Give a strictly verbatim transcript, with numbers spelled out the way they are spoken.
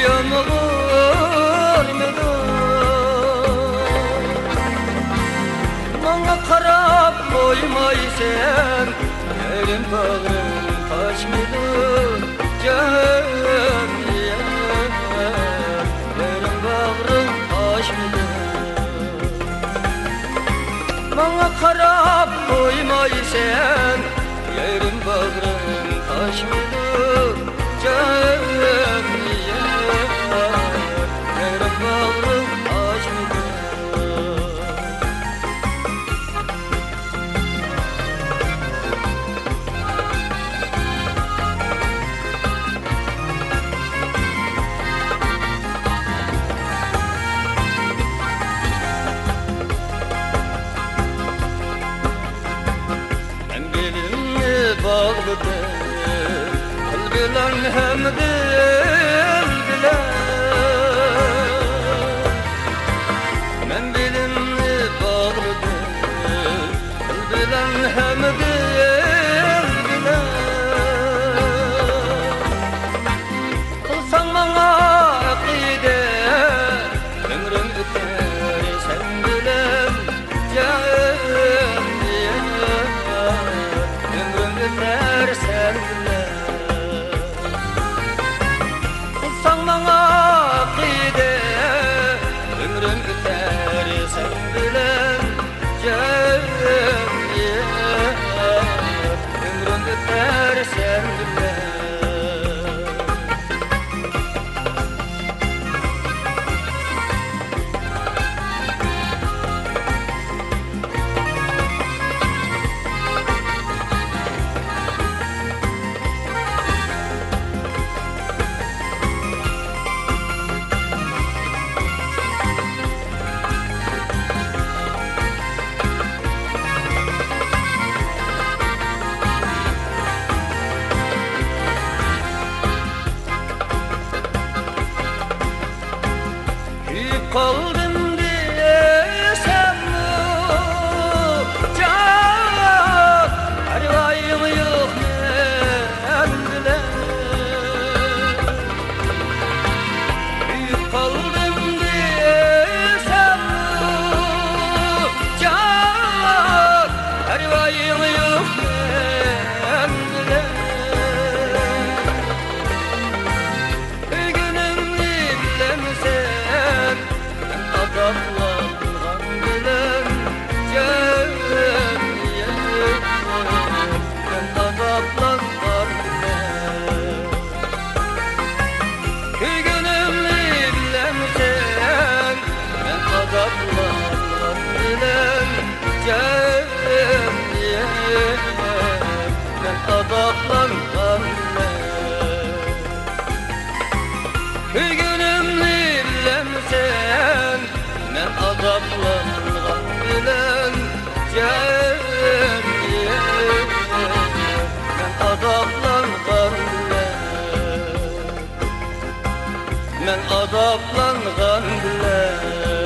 يامغۇرمىدۇ؟ ماڭا قاراپ قويمايسەن، يېرىم باغرىم تاشمىدۇ؟ جان، يېرىم باغرىم تاشمىدۇ؟ ماڭا قاراپ قويمايسەن، يېرىم باغرىم تاشمىدۇ؟ جان، يېرىم باغرىم تاشمىدۇ؟ مەن بېلىمنى باغلىدىم پىل بىلەن ھەم دىل بىلەن. مەن بېلىمنى باغلىدىم پىل بىلەن ھەم دىل بىلەن. قىلساڭ ماڭا ئەقىدە، ئۆمرۈم ئۆتەر سەن بىلەن، جان، ئۆمرۈم ئۆتەر سەن بىلەن. قىلساڭ ماڭا ئەقىدە، ئۆمرۈم ئۆتەر سەن بىلەن، جان، ئۆمرۈم ئۆتەر سەن بىلەن. كۆيۈپ قالدىم دېسەممۇ، جان، پەرۋايىڭ يوق مەن بىلەن. كۆيۈپ قالدىم دېسەممۇ، جان، پەرۋايىڭ يوق مەن بىلەن. كۆيگىنىمنى بىلەمسەن، مەن ئازابلانغان بىلەن، جان، مەن ئازابلانغان بىلەن. كۆيگىنىمنى بىلەمسەن، مەن ئازابلانغان بىلەن، جان، مەن ئازابلانغان بىلەن. كۆيگىنىمنى بىلەمسەن، مەن ئازابلانغان بىلەن، جان، مەن ئازابلانغان بىلەن. مەن ئازابلانغان بىلەن.